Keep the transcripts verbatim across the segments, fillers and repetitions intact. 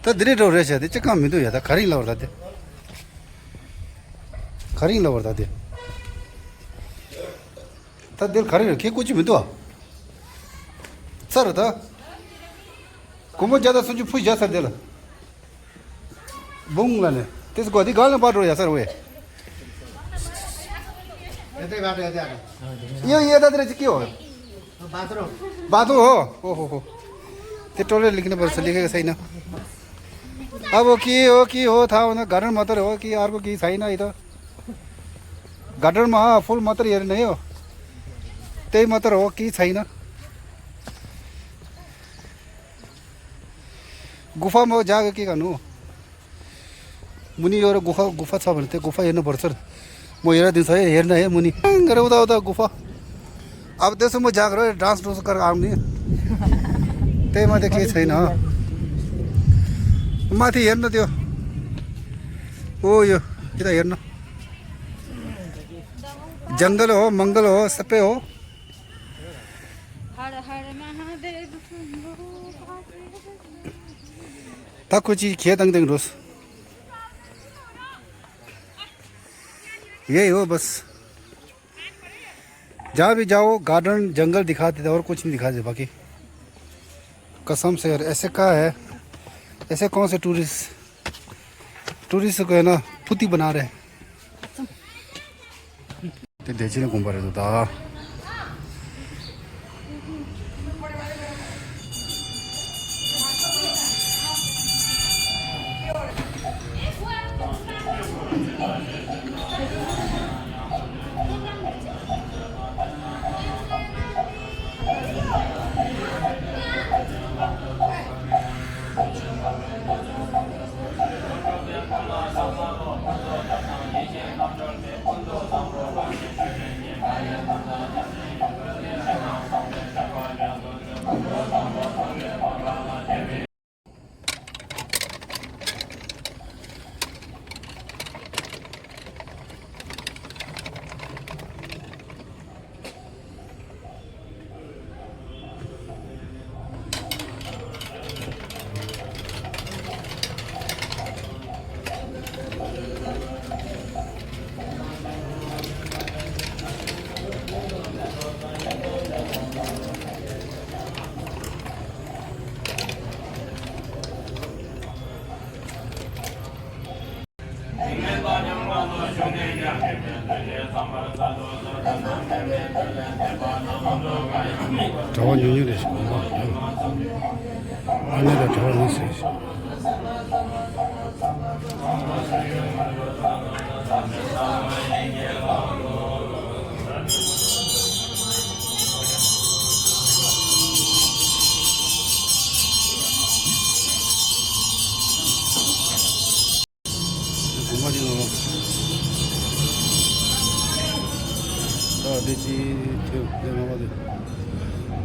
ད་འདི་རེད་འགྲོ་རེད་བྱས་ཏེ་ཅི་གང་མི་འདུག་ཡ། ད་ག་རེ་ཡིན་ལབ་པ་རེད་ད་དེ། ག་རེ་ཡིན་ལབ་པ་རེད་ད་དེ། ད་འདིར་ག་རེ་རེད། ཁྱེད་སྐུ་ཅི་མི་འདུག་ཨ། ཚར་ད། སྒོར་མོ་བརྒྱ་དང་སུམ་ཅུ་ཕུད་བཞག་ཚར་དེ་ལ། བུང་ལ་ནས་དེ་སུ་གོ་དེ་གང་ལ་པར་འགྲོ་ཡ་ཚར་བས། ཡ་ཡ་ད་དེ་རེ་ཅི་ཀི་ཡོད། bathroom. Bathroom हो। ओ हो हो। ते टॉयलेट लिखने पर से लिखेगा सही ना। अब वो की हो, की हो था उन्हें गार्डन मात्र हो कि आर को की सही ना इधर। गार्डन में हाँ फुल मात्र ये नहीं हो। ते मात्र हो कि सही ना। गुफा में जाके की करूँ। मुनि यो गुफा, गुफा छ भने त्यो गुफा हेर्नुपर्छ। म हेर दिन्छ है, हेर्न है मुनि। गरे उता उता गुफा। अब त्यसो म जागर डान्स डुन्स गरेर आउने। त्यही मात्रै केही छैन। माथि हेर्न त्यो। ओ यो, यता हेर्न। जङ्गल हो, मङ्गल हो, सबै हो। हर हर महादेव शंभो। ད་ཁོ་ཅིག་ཁྱེད་དང་དེང་རོས། ये हो बस। जहाँ भी जाओ गार्डन जंगल दिखाते थे और कुछ नहीं दिखाते बाकी। कसम से यार, ऐसे का है? ऐसे कौन से टूरिस्ट, टूरिस्ट को है ना फुती बना रहे हैं। དེ་བདེ་ཆེན་དགོན་པ་རེད་འདུག་ད། གྲྭ་པ་ཉུང་ཉུང་རེད་ཞིག་གོ་མ་ཨ་ནེ་ད་གྲྭ་པ་ཉུང་ཟེར་ཞིག་དགོན་པ་འདི་ནང་ལོགས་ད་བདེ་སྐྱིད་ཐེབས་བདེ་མ་བ་དེ་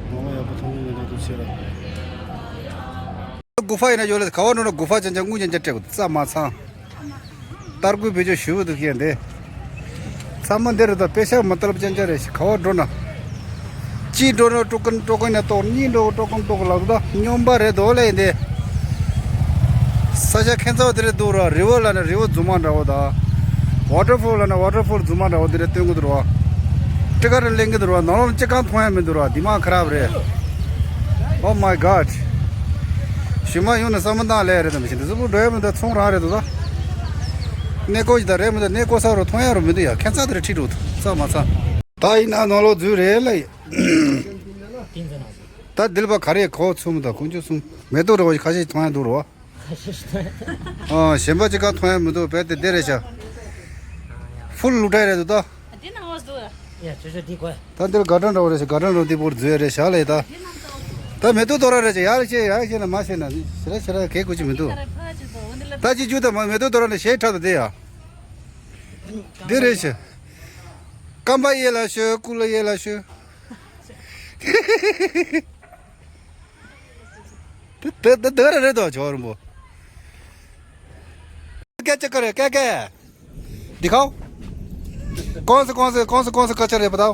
མ་བ་ཡག་པོ་མཐོང་མི་འདུག་ཆེ་ལ། སྒུ་ཧྥ་ཡིན་ན་ཡོད་ལ་ག་བ་འགྲོ་ན་སྒུ་ཧྥ་ཅན་ཅན་དངུལ་ཅན་ཅན་སྤྲད་དགོས་རྩ་མ་ཚང་། སྟར་ཁུའི་བེད་སྤྱོད་ཞུ་བ་འདུག་ཡན་དེ། ཚང་མ་འདི་རེད་ད་པེ་ཤ་མ་ཏལ་ཅན་ཅན་རེད་ཤི་ག་བ་འགྲོ་ན། གཅིག་འགྲོ་ན་ཀྲོ་ཀན་ཀྲོ་ཀན་ན་ཏོག་གཉིས་འགྲོ་ཀྲོ་ཀན་ཏོག་ལབ་ད་སྨྱོན་པ་རེད་དོ་ལས་ཡིན་དེ། ས་ཆ་ཁྱད་མཚར་བ་དེ་རེད་འདུག་ར་རི་བོ་ལ་ནི་རི་བོ་རྫུན་མ་འདྲ་བོ་ད། ཝ་ཊར་ཕོལ་ལ་ནི་ཝ་ཊར་ཕོལ་རྫུན་མ་འདྲ་བོ་དེ་རེད་སྟོན་གི་འདུག་ར། ཊི་ཀ་རེ་ལེན་གི་འདུག་ར་ནང་ལོགས་ཅི་གང་མཐོང་ཡ་མི་འདུག་ར་དི་མ་ཁ་རབ་རེད། Oh my god. ཞུ་མ་ཡོང་ན་བསམ་བློ་བཏང་ལས་རེད་དམ་ཞིག་འདི་ཚོ་བུ་འགྲོ་ཡ་མི་འདུག་ཚོང་རག་རེད་འདུག་ད། གནས་སྐོར་ཞིག་ད་རེད་མི་འདུག་གནས་སྐོར་ས་རུ་མཐོང་ཡ་རུ་མི་འདུག་ཡ་ཁྱད་མཚར་དེ་རེད་ཁྲིད་འགྲོ་ཐུབ་ས་མ་ཚང་། ད་ཡིན་ན་ནང་ལོགས་འཛུལ་རེད་ལ་ཡིན། ད་འདིལ་པ་ག་རེ་གོ་ཚུམ་དང་དཀོན་མཆོག་གསུམ་མེ་ཏོག་རེ་བ་ཞིག་ཁ་ཤས་མཐོང་ཡ་འདུག་རོ། ཨ་གཞན་པ་ཅི་ག་མཐོང་ཡ་མི་འདུག་བས་དེ་འདི་རེད་ཤག་ཕུལ་ལུག་ཁྲག་རེད་འདུག་ད། འདི་ནང་འོ་འདུག་ཡ་ཅོ་ཅོ་འདི་གོ་ད་འདིར་དགའ་གྲོང་འདྲ་བོ་རེད་ཤག་དགའ་གྲོང་འདྲ་བོ་འདི་བོར་འཛུལ་ཡ་རེད་ཤག་ལས་ད། ད་མེ་ཏོག་དོ་ར་རེད་ཤག་ཡར་ཤེས་ཡར་ཤེས་ན་མ་ཤེས་ན་ཤེས་ར་ཤེས་ར་གས་གོ་ཅི་མི་འདུག་ད་ཅི་རྒྱུ་ད་མ་མེ་ཏོག་དོ་ར་ནས་ཞེ་ཁྲག་ཏུ་བསྡད་ཡ། འདི་རེད་ཤག་སྐམ་པ་ཡེ་ལ་ཤོད་ཀུ་ལ་ཡེ་ལ་ཤོད། དེ་དེ་དེ་རེད་དོ་ཇོ་རིན་པོ། क्या चक्कर है, क्या क्या है? दिखाओ। कौन से कौन से कौन से कौन से कल्चर है बताओ।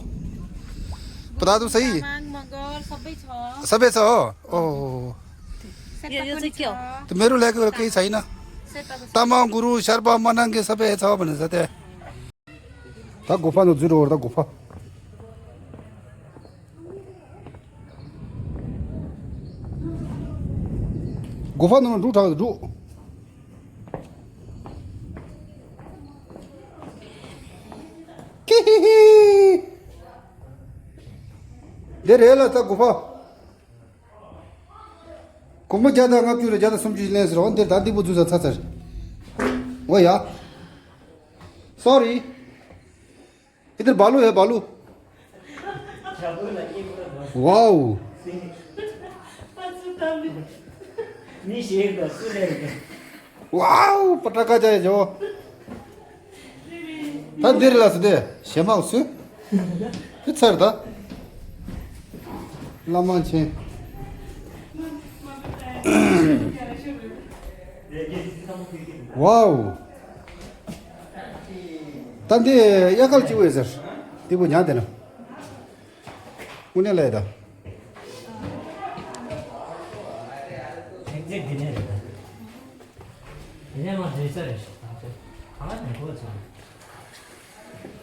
बता दो सही। तामाङ, मगर सबै छ। सबै छ हो। ओहो। यो यो चाहिँ के हो? त मेरो लागि केही छैन। तामाङ, गुरु, शेर्पा, मनाङ के सबै छ भनेर छ त्यहाँ। ད་गुफा ནང་འཛུལ་འགྲོ། ད་गुफा गुफा ནང་འགྲོ། དྲག་འགྲོ། ཀི་ཧི་ཧི། འདི་རེད་ལ་ད་गुफा། སྒོར་མོ་བརྒྱ་དང་ལྔ་བཅུ་རེད། བརྒྱ་དང་སུམ་ཅུ་ཞིག་ལེན་ཟེར་རོ། འདིར་ད་འདི་པོ་འཛུལ་ས་ཚར་ཚར། ཨོ་ཡ། सॉरी। इधर भालू है, भालू। वाओ। वाओ, पटाखा चाहिए जो। ད་འདིར་ལ་སུ་དེ་ཞེ་མང་སུ། ཕི་ཚར་ད། བླ་མ་ཆེན། ཝའོ། ད་འདི་གཡག་སྐལ་གཅིག་པོ་ཡོད་ཟེར། འདི་པོ་ཉག་དེ་ན། དངོས་གནས་ལས་ད། ཐེག་ཚེ་འདི་ནས་རེད་ད། དེ་ནས་མ་འདྲེས་ས་རེད་ཤག་ད་ཚོ་གང་ལ་མི་གོ་ཚོ།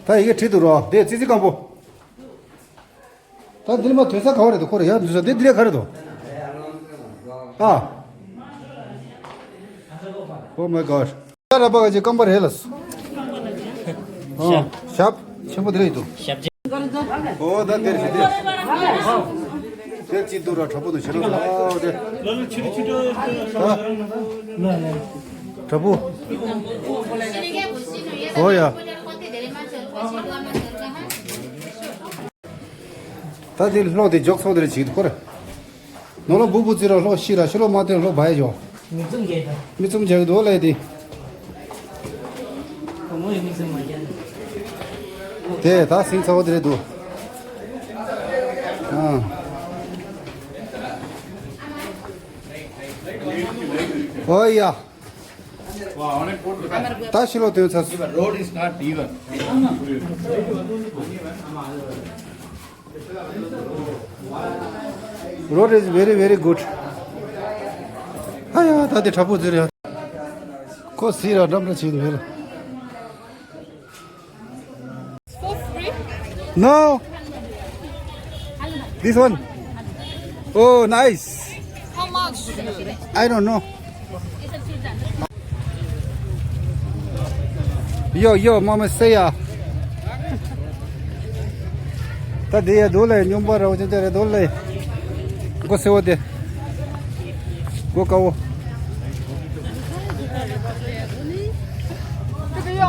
ད་ཡི་གེ་བྲིས་འདུག་རོ། དེ་ཙི་ཙི་སྐམ་པོ། ད་འདིར་མ་ཐོན་ས་ག་བ་རེད་དོ། ཁོ་རེ་ཡར་འཛུལ་ས་དེ་འདི་ལས་ག་རེད་དོ། ཨ། Oh my god. ད་ར་པ་ག་ཅི་སྐམ་པ་རེད་ལ། ཨ། ཞབས་ཆེན་པོ་དེ་རེད་འདུག་ཞབས་ཆེན། ཨོ་ད་དེར་ཞིག་དེ། དེ་ཅི་འདུག་ར། དྲ་པོ་འདུག་ཞེ་ར། ཨོ་དེ། ཨ། དྲ་པོ། ཨོ་ཡ། ད་དེ་ལྷོ་དེ་འཇོག་ཚོགས་དེར་ཅིག་འཁོར། ནོ་ལོ་བུ་བུ་ཙི་རོ་ལྷོ་ཤི་ར་ཤི་ལོ་མ་དེ་ལྷོ་བའི་ཡོ། མི་ཙུམ་རྒྱལ་དང་། མི་ཙུམ་རྒྱལ་དོ་ལས་དེ། ཁོ་མོ་ཡི་མི་ཙུམ་མ་རྒྱལ། དེ་ད་སིང་ཚ་བོ་དེ་རེད་འདུག་ཨ། ཨོ་ཡ། ད་ཕྱི་ལོགས་ཐོན་ཚར་སོང་། Road is not even. Road is very, very good. ཨ་ཡ། ད་དེ་དྲ་པོ་ཟེར་ཡ། ཁོ་སི་ར་འགྲམ་ར་བྱེད་འདུག་ཧེ་ལ། No. This one. Oh, nice. How much? I don't know. Yo, yo, mama say ya. ད་དེ་ཡ་དོ་ལེ་སྨྱོན་པ་ར་བ་ཅན་ཅན་རེད་དོ་ལེ། མགོ་སེ་བོ་དེ། མགོ་དཀར་བོ།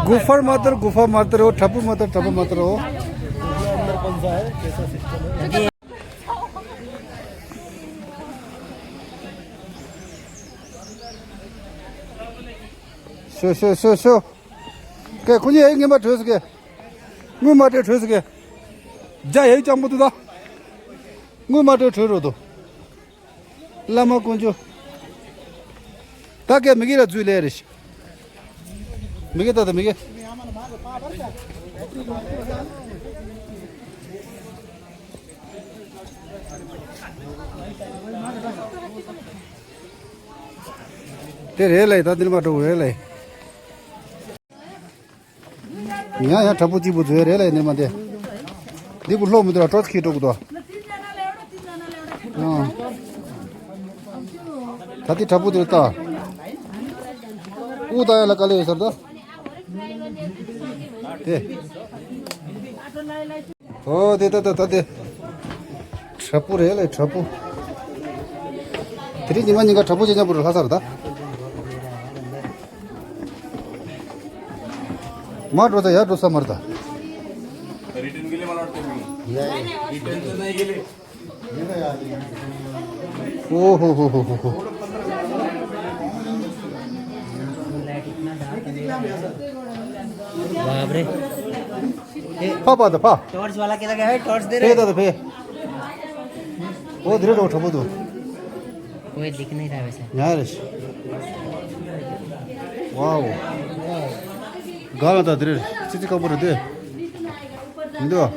गुफा मत करो, गुफा मत करो, ठप्पू मत करो, ठप्पू मत करो। Show, show, show, show. के कुछ यही गेम ठोस के। मुंह माटे ठोस के। जा यही चंपू तू दा। मुंह माटे ठोस रो तो। བླ་མ་དཀོན་མཆོག་ད་གས་མི་གི་ལ་འཛུལ་ལེ་རེ་ཤི། མི་གི་ད་ད་མི་གི། དེ་རེད་ལེ། ད་འདིར་མ་འགྲོ་རེད་ལེ། ཡང་ཡང་དྲ་པོ་གཅིག་པུ་བཟོས་རེད་ལ་ཡིན་ནི་མ་དེ། འདི་པུ་ལྷོ་མི་འདུག་ལ་ཀྲོ་ཁི་འགྲོ་གི་འདུག་ཨ། ད་དེ་དྲ་པོ་དེར་ལྟ། ཨུ་ད་ཡ་ལ་ཀ་ལེ་ཡོད་སར་ད། དེ། ཨོ་དེ་ད་ད་ད་དེ། དྲ་པོ་རེད་ལ་དྲ་པོ། དེ་རིང་ཉི་མ་ཉིན་ག་དྲ་པོ་ཅན་ཅན་པོ་རུ་ལྷ་སར་ད། མ་འགྲོ་ད་ཡར་འགྲོ་ས་མར་ད། रिटर्न के लिए मला वाटतं मी रिटर्नचं नाही गेले. ओ हो हो हो हो हो. बाप रे. पापा द पा. टॉर्च वाला किधर गया है? टॉर्च दे रहे. पे द पे. ཨོ་དེ་རེད་འགྲོ་དྲོ་པོ་འདུག་ཁོས་འདི་ཀ་ནི་ར་བས་ས། ཉ་རེད། ཝའོ། ག་ལ་ད་དེ་རེད་ཙི་ཙི་དཀར་པོ་རེད་དེ། མི་འདུག་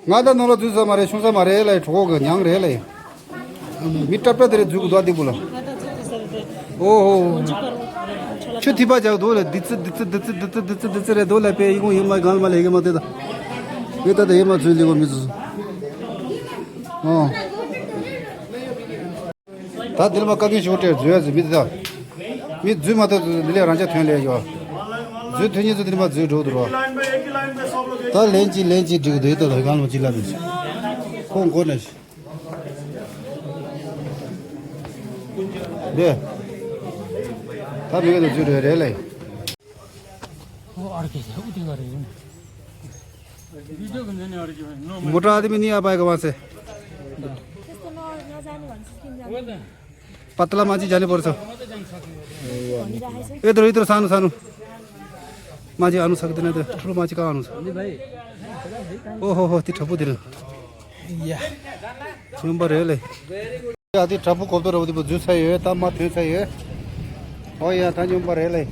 ང་ད་ནོར་ལ་འཛུལ་ས་མ་རེད། ཆུང་ས་མ་རེད་ལ་གྲོགས་གི་མྱང་རེད་ལ། མི་ཏྲ་ཏྲ་དེ་རེད་འཛུལ་གི་འདུག་ཨ་དེ་བུ་ལ། ཨོ་ཧོ། ཆུ་ཐིགས་པ་རྒྱག་འདུག་ལ་དི་ཙི་དི་ཙི་དི་ཙི་དི་ཙི་དི་ཙི་དི་ཙི་རེད་འདུག་ལ་པེ་ཡི་གུང་ཡི་མ་གང་མ་ལ་ཡི་གེ་མ་དེ་ད། ཡི་ད་ད་ཡི་མ་འཛུལ་ལི་གོ་མི་འཛུལ། ཨོ། ད་འདིར་མ་བཀའ་འགན་ཞུ་སྤྲད་འཛུལ་ཡ་ཟི་མི་དེ་ད། མི་འཛུལ་མ་ཐུབ་འདི་ལས་རང་ཅག་ཐོན་ལས་ཡོད། འཛུལ་ཐུབ་ཉིན་ཚོ་འདིར་མ་འཛུལ་འགྲོ་འདུག་རོ། ད་ལན་གཅིག་ལན་གཅིག་འགྲིག་འདུག་ཡི་ད་ད་གང་ལ་ཅི་ལ་མི་ཁོང་མགོ་ནས། འདི། ད་མི་ག་ཚོད་ཚུད་རེད་རེད་ལེ། मोटा आदमी नहीं आ पाएगा वहां से। पतला मांझी जाने पर सो। इधर इधर सानू सानू। मांझी आनू सकते ना तो ठुलो मांझी का आनू। ओ हो हो ती ठपू दिल। या। नंबर है ले। ཡ་དེ་དྲག་པོ་གོ་བསྡུར་རོགས་དེ་པོ་འཛུལ་ཚར་ཡོད་ད་མ་ཐོན་ཚར་ཡོད། ཨོ་ཡ་ད་སྙོམས་པ་རེད་ལེ།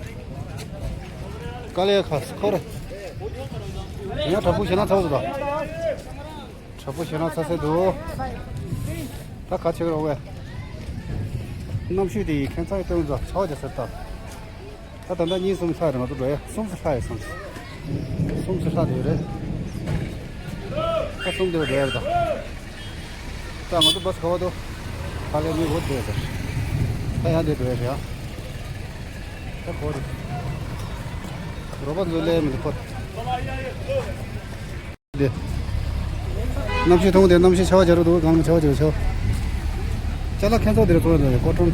དཀའ་ལས་ཁག་སྐོར། ཡང་དྲག་པོ་བྱས་ན་ཚ་བོ་ད། དྲག་པོ་བྱས་ན་ཚ་སེ་འདུག་ད་ག་བྱེད་ཀྱི་རོགས་བས། གནམ་གཤིས་དེ་ཡི་ཁྱད་མཚར་སྟོན་ཚ་ཆའོ་རྒྱ་སེར་ད། ད་ད་ལྟ་གཉིས་གསུམ་ཚར་རེད་ང་ཚོ་འགྲོ་ཡ་གསུམ་ཚོ་ལྷག་ཡོད་སོང་། གསུམ་ཚོ་ལྷག་དེ་ཡོད་རེད། ད་གསུམ་དེ་འགྲོ་ཡ་རེད་ད། ད་ང་ཚོ་བ་སི་ག་བ་དོ། ད་ལས་མི་བོ་འགྲོ་ཡ་ཟེར། ད་ཡང་དེ་འགྲོ་ཡ་རེད་ཨ། ད་གོ་རེད། རོ་པ་ཚོ་ལས་མི་འདུག་གོ། དེ། གནམ་གཤིས་ཐུང་དེ་གནམ་གཤིས་ཆར་པ་རྒྱག་རོགས་འདུག་གང་ལ་ཆར་པ་རྒྱག་ཆར་པ། ཅ་ལག་ཁྱད་མཚར་དེ་རེད་ཚོར་འདུག་ཀོ་ཀྲོན།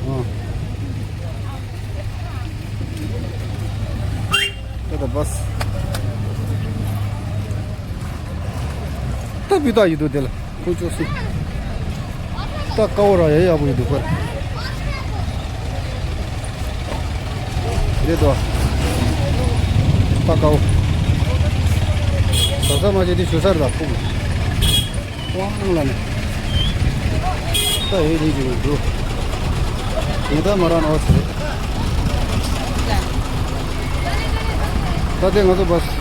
ཨ། ད་ད་བ་སི། ད་བུ་ད་ཡི་འདུག་དེ་ལ་ཁོ་ཅོག་སུ། ད་ཀའོ་ར་ཡ་ཡག་པོ་ཡི་འདུག་པར། རེད་དོ། ད་ཀའོ། ཟ་ས་མ་བྱེད་དེ་ཞུ་ས་རེད་ད་ཕུག་ཝང་ལ་ནི། ད་ཡོད་རེད་ཀྱི་འདུག་ངེས་ད་མ་རང་ནོ་ཚེ། ད་ལྟའི་ང་ཚོ་བ་སི།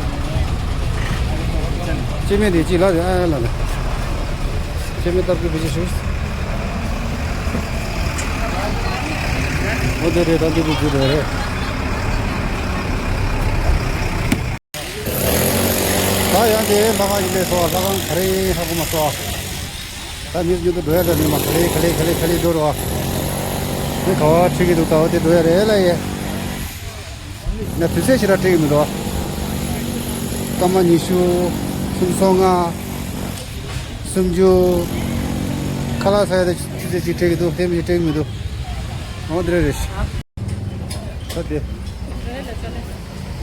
སྐྱེ་དམན་དེ་ཅི་ལ་རེད་ཨ་ལ་ལ། སྐྱེ་དམན་སྟབས་ཀྱི་བུ་ཅི་ཞུ། འོ་དེ་རེད་ད་འདི་བུ་ཅི་རེད་རེད། ད་ཡང་དེ་ལྷ་ཁང་ཡིན་པའི་སོ་ལྷ་ཁང་ག་རེ་ཧ་གོ་མ་སོ། ད་མི་ཉུང་དུ་འགྲོ་ཡ་ད་མི་མ་ག་ལེ་ག་ལེ་ག་ལེ་ག་ལེ་འགྲོ་རོ། མི་ག་བ་ཁྲིད་ཀྱི་འདུག་ད་འོ་དེ་འགྲོ་ཡ་རེད་ལ་ཡེ། ང་དུས་ཚོད་ཞེ་དྲག་སྤྲད་ཀྱི་མི་འདུག་སྐར་མ་ཉི་ཤུ། སུམ་སོ་ལྔ། སུམ་ཅུ། ཁ་ལག་ཟ་ཡ་དེ་ཆུ་ཚོད་གཅིག་སྤྲད་ཀྱི་འདུག་དེ་མི་སྤྲད་ཀྱི་མི་འདུག་འོ་དེ་རེད་རེད། ད་དེ།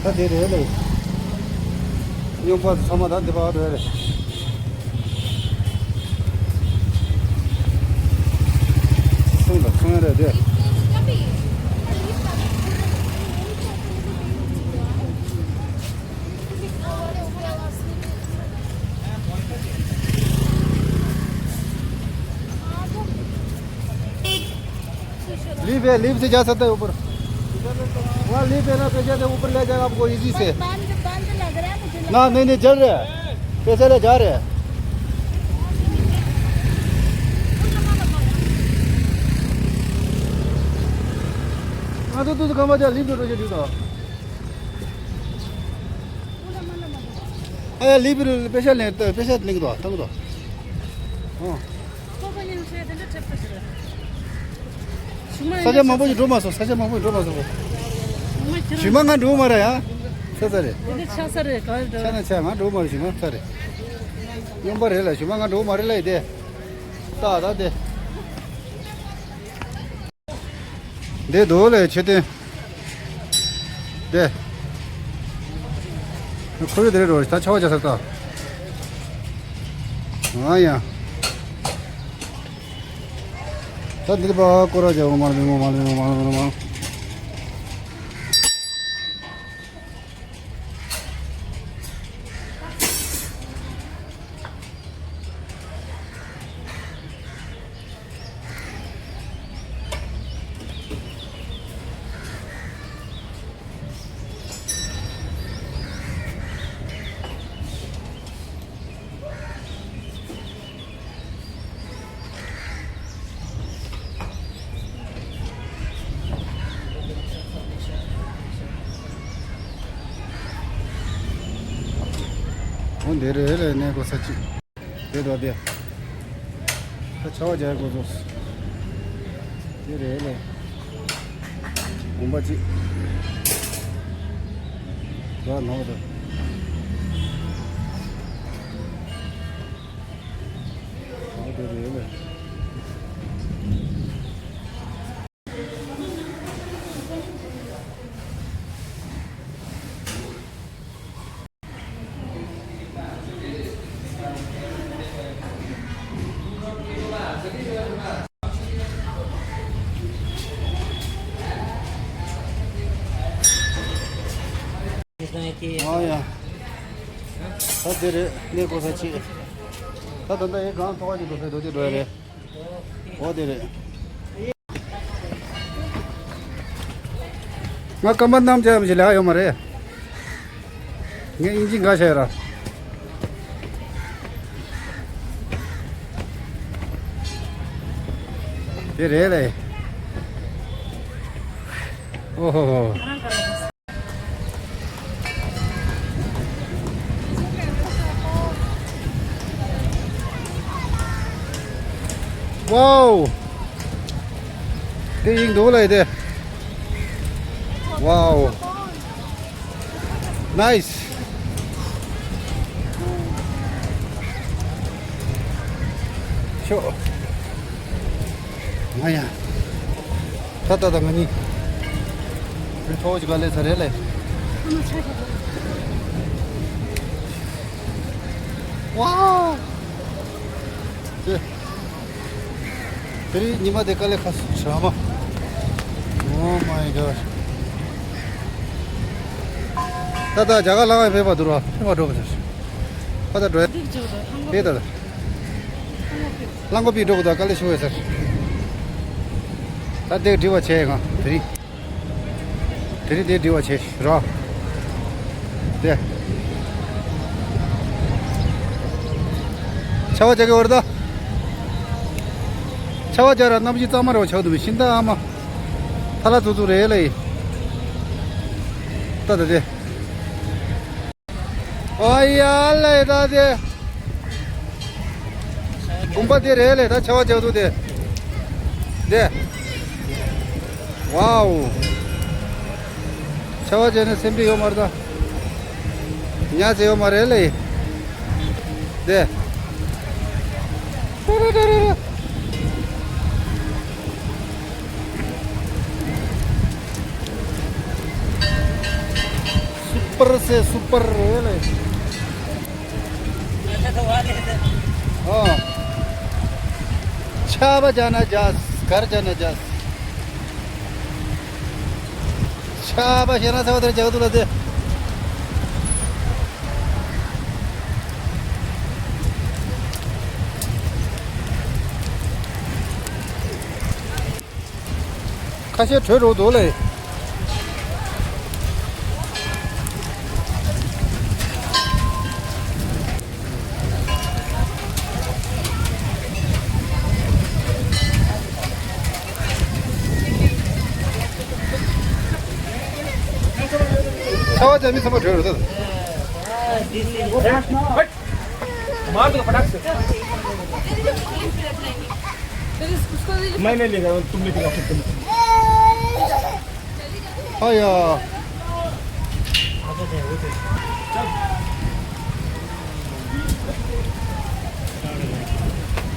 ད་དེ་རེད་ལེ། སྨྱོན་པ་ཚང་མ་ད་འདི་པ་རེད་ལེ། སོང་ད་སོང་ཡ་རེད་དེ། लिफ्ट है, लिफ्ट से जा सकते हैं ऊपर। वहाँ लिफ्ट है ना, पैसे दे, ऊपर ले जाएगा आपको इजी से। बंद, बंद लग रहा है मुझे। ना, नहीं, नहीं, चल रहे हैं। पैसे ले जा रहे हैं। हाँ, तो तू तो कमा जा, लिफ्ट तो रोज लिफ्ट। ཨ་ཡ་ལི་པི་རུ་པེ་ཤ་ལེན་ཏེ་པེ་ཤ་ལེན་གི་འདུག་བཏང་གི་འདུག་ཨོ། ས་ཆ་མང་པོ་ཞིག་འགྲོ་མ་སོང་། ས་ཆ་མང་པོ་ཞིག་འགྲོ་མ་སོང་། ཞུ་མ་ང་འགྲོ་མ་ར་ཡ། ས་ས་རེད། ཆ་ས་རེད། ག་རེ་འགྲོ། ཆ་ན་ཆ་ང་འགྲོ་མ་རེད། ཞུ་མ་ས་རེད། སྨྱོན་པ་རེད་ལ། ཞུ་མ་ང་འགྲོ་མ་རེད་ལ་ཡི་དེ། ད་ད་དེ། འདི་འདུག་ལས་མཆོད་རྟེན། འདི། ཁོ་ཡོད་དེ་རེད་རོ། ད་ཆ་བ་ཆ་ས་ད། ང་ཡ། ད་འདི་པ་ཀོ་ར་ཇ་འོ་མ་ལ་མི་མོ་མ་ལ་མི་མོ་མ་ལ་མི་མོ་མ་ལ། འདི་རེད་ལས་གནས་སྒོ་ས་གཅིག་དེ་དང་དེ། ད་ཆར་པ་རྒྱག་དགོས་སོང་། དེ་རེད་ལས། གོམ་པ་གཅིག་ད་ནོར་བ་དང་། ཨོ་དེ་རེད་ལས། ཨ་ཡ། ད་དེ་རེད་གནས་སྒོ་ས་ཆེ། ད་ད་ལྟ་ཡའི་གང་ཐོག་ཅིག་འགྲོ་ཕེ་རྡོ་རྗེ་འགྲོ་ཡ་རེད། ཨོ་དེ་རེད། ང་སྐར་མ་གནམ་བྱ་ཡམ་ཞིག་ལས་ཡོད་མ་རེད། ངས་ཨིན་ཇི་འགའ་བྱས་ར། དེ་རེད་ལས། ཨོ་ཧོ་ཧོ། ཝའོ། དེ་ཡིན་འདུག་ལ་དེ། ཝའོ། ནའིས། ཤོ། ང་ཡ། ད་ད་ད་ང་གཉིས། རི་ཐོག་ཅིག་ག་ལས་ཚ་རེད་ལས། ཝའོ། དེ། དེ་རིང་ཉི་མ་དེ་དཀའ་ལས་ཁག་སོང་ཨ་མ། Oh my god. ད་ད་རྒྱ་གར་ལ་ང་ཕེབས་པ་འདུག་ར་ཕེབས་པ་འགྲོ་བ་ཟེར། ཕ་ད་འགྲོ་ཡ། དེ་ད་ད། རླངས་འཁོར་པས་འགྲོ་དགོས་ད་དཀའ་ལས་ཤོར་བས་ཟེར། ད་དེ་འགྲིག་པ་བྱས་ང་དེ་རིང་། དེ་རིང་དེ་འགྲིག་པ་བྱས་ར། དེ། ཆར་པ་རྒྱག་གི་ཡོད་རེད་ད། ཆར་པ་རྒྱག་ར་གནམ་གཤིས་གཙང་མ་རེད་པ་ཆགས་འདུག་པས་ཤིན་ཏུ་ཨ་མ། ཐ་ལ་ཙུག་ཙུག་རེད་ལ་ཡིན། ད་ད་དེ། ཨ་ཡ་ལ་ཡི་ད་དེ། དགོན་པ་དེ་རེད་ལས་ད་ཆར་པ་རྒྱག་འདུག་དེ། དེ། ཝའོ། ཆར་པ་རྒྱག་ནས་སེམས་ཁྲལ་ཡོད་མ་རེད་ད། ཉ་ཟེར་ཡོད་མ་རེད་ལས། དེ། ཏོ་ར་ཏོ་ར་ར། སུ་པར་སེ་སུ་པར་རེད་ལས། ཨོ། ཆར་པ་རྒྱག་ན་རྒྱག་གར་རྒྱག་ན་རྒྱག་ཆར་པ་ཞེ་ན་ཚ་བ་དེར་རྒྱག་འདུག་ལ་དེ། ཁ་ཤས་བྲོས་འགྲོ་འདུག་ལས། ཆར་པ་རྒྱག་མི་ཚང་མ་བྲོས་འགྲོ་འདུག मैंने लेगा, तुमने लेगा, फिर तुम। ཨ་ཡ།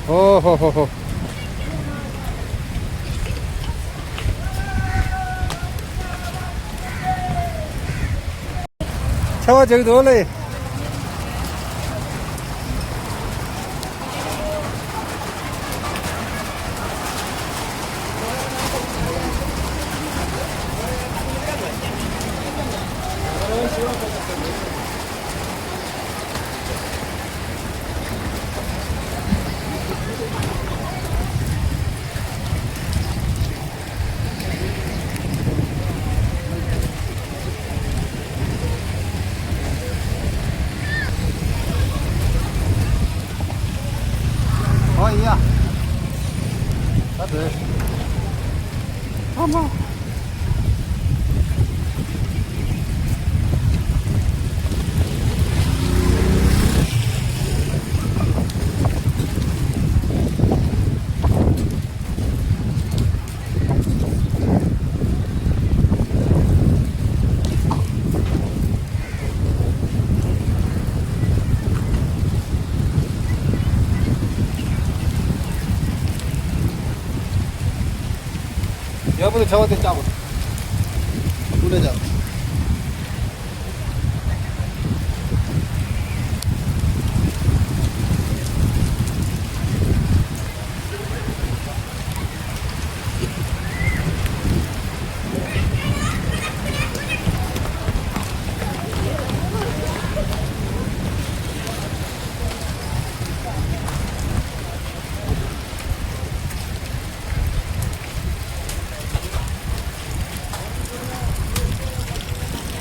ཨོ་ཧོ་ཧོ་ཧོ། ཆར་པ་རྒྱག་འདུག་ལས། ཨོ་ཡ། ད་དེ། ཨ་མ། ད་བུ་ལ་ཆ་བ་དེ་བཅག་དགོས། བུ་ལ་བཅག་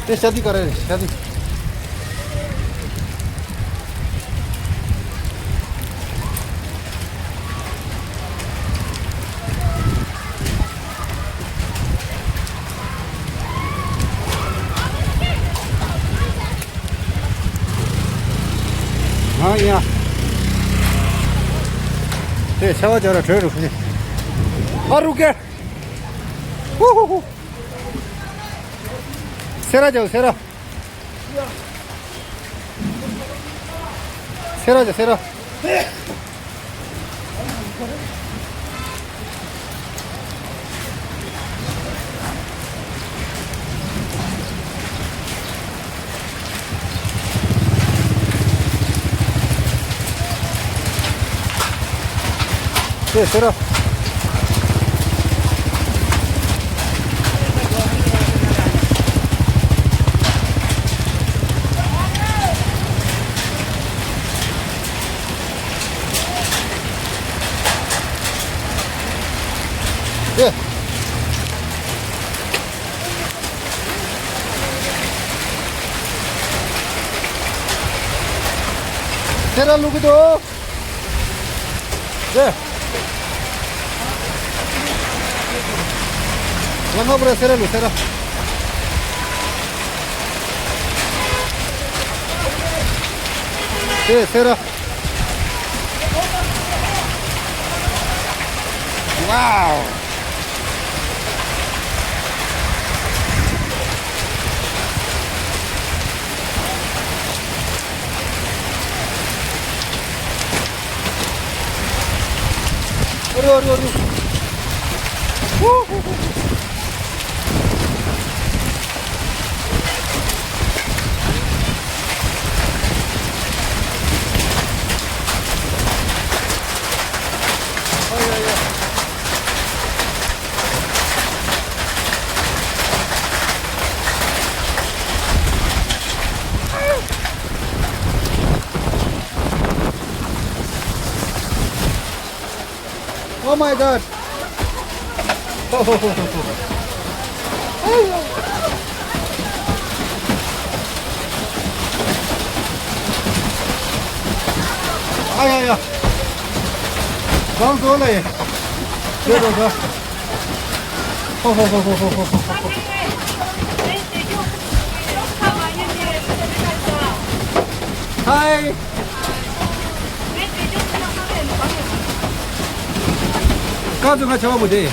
དེ་ཤ་དི་ག་རེ་རེད། ཤ་དི། ཨ་ཡ། དེ་ཤ་བ་ཅོ་ར་བྲོས་རུ་ཁུ། ཨ་རུ་ཀེ། ཧུ་ཧུ་ཧུ། སེ་ར་ཅོ་སེ་ར། སེ་ར་ཅོ་སེ་ར། དེ་སེ་ར། དེ། སེ་ར་བླུག་གི་འདུག་དེ། ལ་ང་པུ་ར་སེ་ར་བླུག་སེ་ར། དེ་སེ་ར། Wow! Oh my God! ཨ་ཡ་ཡ། གང་བཟོ་ལ་ཡ། ཧོ་ཧོ་ཧོ། ཧའི། ཀ་ཙུ་ཁ་ཆེ་བ་མོ་དེ།